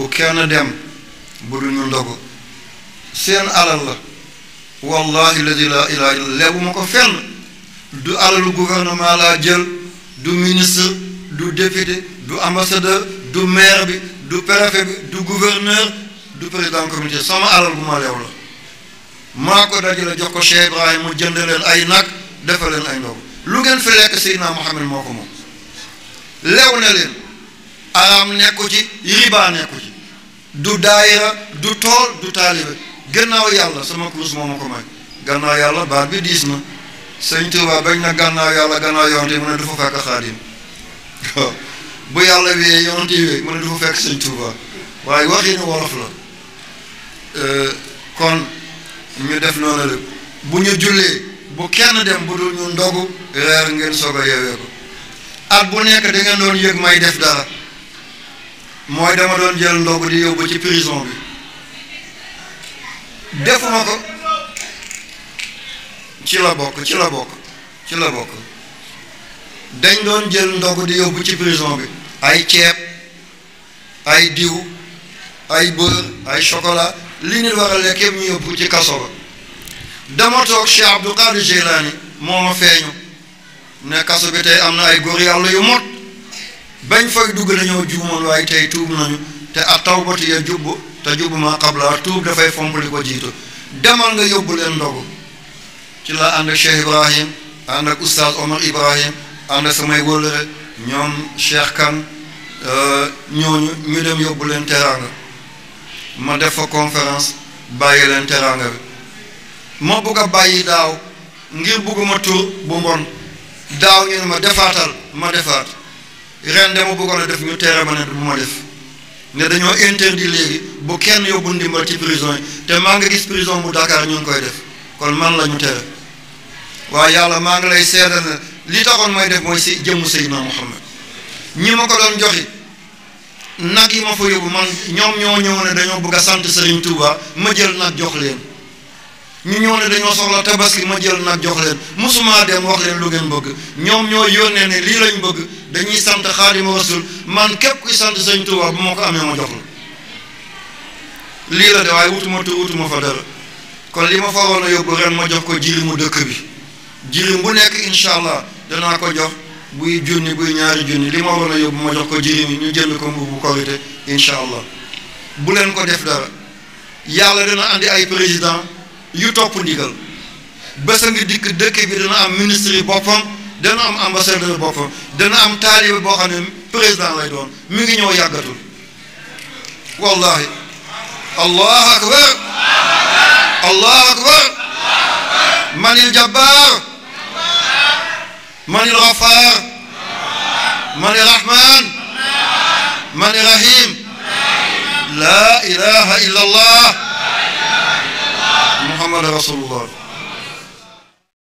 bu kenn dem bu dul ñu ndogu seen alal la wallahi ladi la ilaha illa lebu ma ko fenn du alalu gouvernement laa jël du ministre du député du ambassadeur du maire bi du préfet bi du gouverneur du président communauté sama alal bu ma leew la maa ko dajale jox ko Cheikh Ibrahim mu jënd leen ay nag defal leen ay ndogu lu ngeen fi lekk Seydina Muhammad moo ko moom lew na leen araam nekku ci riba nekku ci du daayira du tool du taalibe gannaaw yàlla sama kurus moo ma ko may gannaaw yàlla baat bi diis na sëñ Tuuba bañ na gannaaw yàlla gannaaw yonte mu ne du fa fekk xaadim bu yàlla wee yonte wee mu ne du fa fekk sëñ Tuuba waaye waxi ni wolof la kon ñu def noonu la bu ñu jullee bu kenn dem bu dul ñu ndogu reer ngeen soog a yeewee ko at bu nekk da ngeen doon yëg may def dara mooy dama doon jël ndogu di yóbbu ci prison bi defuma ko ci la bokk dañ doon jël ndogu di yóbbu ci prison bi ay ceeb ay diw ay beurre ay chocolat li nit war a lekk yëpp ñu yóbbu ci kaso ba dama toog Cheikh Abdul Qadir Jilani moo ma feeñu ne kaso bi tey am na ay góor yàlla yu mot bañ fay dugg dañoo juumoon waaye tey tuub nañu te at tawbatu ya jubbu te jubbu ma qabla tuub dafay fomp li ko jiitu demal nga yóbbu leen ndogu ci la ànd ak Cheikh Ibrahim ànd ak oustaz Omar Ibrahim ànd ak samay wóllëre ñoom Cheikh Kan ñooñu ñu dem yóbbu leen teraanga ma def fa conférence bàyyi leen teraanga bi ma bugg a bàyyi daaw ngir bugguma tur bu mbon daaw ñu ne ma defaatal ma defaat ren dama bëggoon a def ñu tere ma ne bu ma def ne dañoo interdit léegi bu kenn yóbbu ndimbal ci prison yi te maa ngi gis prison bu Dakar ñu ngi koy def kon man la ñu tere waaye yàlla maa ngi lay seedal ne li taxoon may def mooy si jëmmu Seydina Muhammad ñi ma ko doon joxi nag yi ma fa yóbbu man ñoom ñoo ñëw ne dañoo bëgg a sant Serigne Touba ma jël nag jox leen ñu ñëw ne dañoo soxla tabaski ma jël nag jox leen musuma dem wax leen lu ngeen bëgg ñoom ñoo yónnee ne lii lañ bëgg dañuy sant Xaadimu Rasul man képp kuy sant Serigne Touba bu ma ko amee ma jox la lii la de waaye wutuma tur wutuma fa dara kon li ma fa waroon a yóbbu ren ma jox ko jirimu dëkk bi jirim bu nekk incha allah danaa ko jox buy junni buy ñaari junni li ma waroon a yóbbu ma jox ko jirim yi ñu jënd ko mbubu korite incha allah bu leen ko def dara yàlla dana andi ay président yu topp ndigal bés a ngi dikk dëkk bi dana am ministre yi boppam dana am ambassadeur boppam dana am taalibe boo xam ne président lay doon mi ngi ñëw yàggatul wallahi allahu akbar allahu akbar manil jabbar manil ghaffar manil rahman manil rahim la ilaha illa allah muhammad rasulullah